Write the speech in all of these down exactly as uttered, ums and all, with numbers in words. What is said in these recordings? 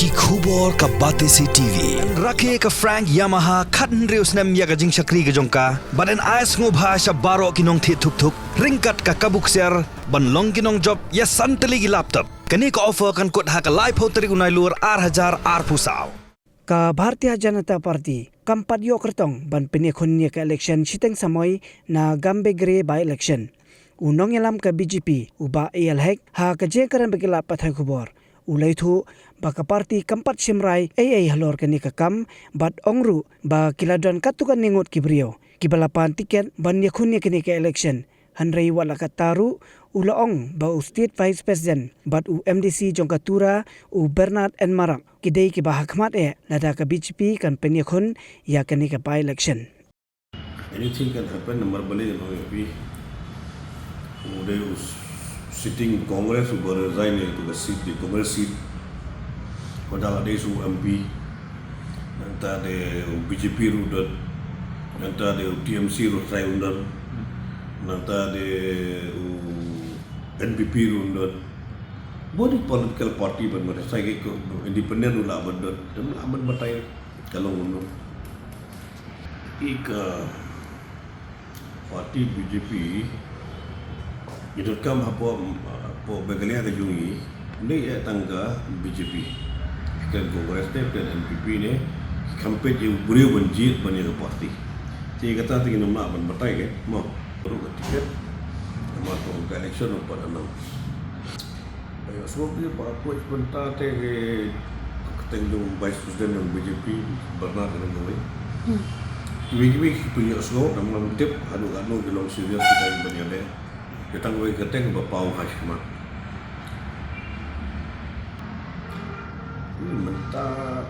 Ki khubor ka Batesi T V. Rakhe ka Frank Yamaha khathynriew snem ïa ka jingshakri ka jong ka. Bad yn ai sngewbha sha baroh ki nongthied thuk thuk ryngkat ka kabu ksiar ban long ki nongjop ïa san tylli ki laptop. Kane ka offer kan kut ha ka laiphew tarik u Nailur ar hajar arphew saw. Ka Bharatiya Janata Party kam pat ïoh kyrtong ban pynïakhun ïa ka election shiteng samoi na Gambegre by-election. U nongïalam ka B J P u Bah A L Hek ha ka jingkren bad ki lad pathai khubor u la ïathuh ba ka party kam pat shim rai ei ei halor kane ka kam bad ong ruh ba ki la don katto katne ngut ki briew kiba la pan tiket ban ïakhun ïa kane ka election. Hynrei wat la katta ruh u la ong ba u State Vice President bad u M D C jong ka Tura u Bernard N Marak ki dei kiba hakhmat eh lada ka B J P kan pynïakhun ïa kane ka by-election. Anything can happen, namar balei ngan ong ïa phi. U dei u sitting Congress uba resign ïa ka seat, the Congress seat. Wat la dei u M P. Nangta dei u B J P ruh don. Nangta dei u T M C ruh trai un don. Nangta dei u N P P ruh un don. Bad ki political party ban batai, sa ki ko independent ruh lah ban don. Te lah ban batai ka long un don. Ïa ka party B J P, ngi donkam hapoh, hapoh Meghalaya ka jong ngi, ym dei tang ka B J P. Ka Congress ne, ka N P P ne, ki campaign ïa u briew ban jied ban ïa ka party. Te kata te ngin ym lah ban batai ke, mo, ruh ka tiket, namar ka election ruh pat announce. Ba ïohsngew ki ba approach bynta te ki kyrteng jong Vice President jong B J P, Bernard, kane kawei. Hmm. Kiwei kiwei ki pynïohsngew, namar ngam tip haduh katno ki long serious ki dang ban ïaleh. Ki tang kawei kyrteng ba paw ha shikmat. Hmm, mynta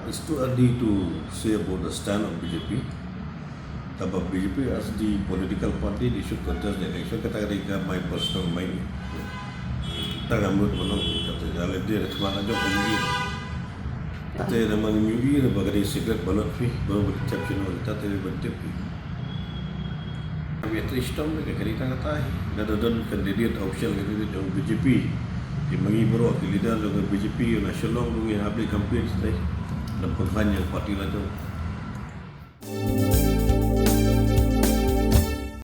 it's too early to say about the stand of B J P. Kaba B J P as the political party, they should contest the election, kata ka dei ka my personal mind. Kata ka mut ban ong, kata ka leh dei ka khmat la jong ka ïohi. Kata namar ïohi ba ka dei secret ballot phi, ba ba tip shuh kata te ban tip phi. Kami ata shitom ka kani tang kata hi. Da da don candidate, official candidate jong B J P. Ki ma ngi baroh ki leader jong B J P na Shillong ruh ngi hap leit campaign sdei. Da pynkhlan ïa ka party la jong.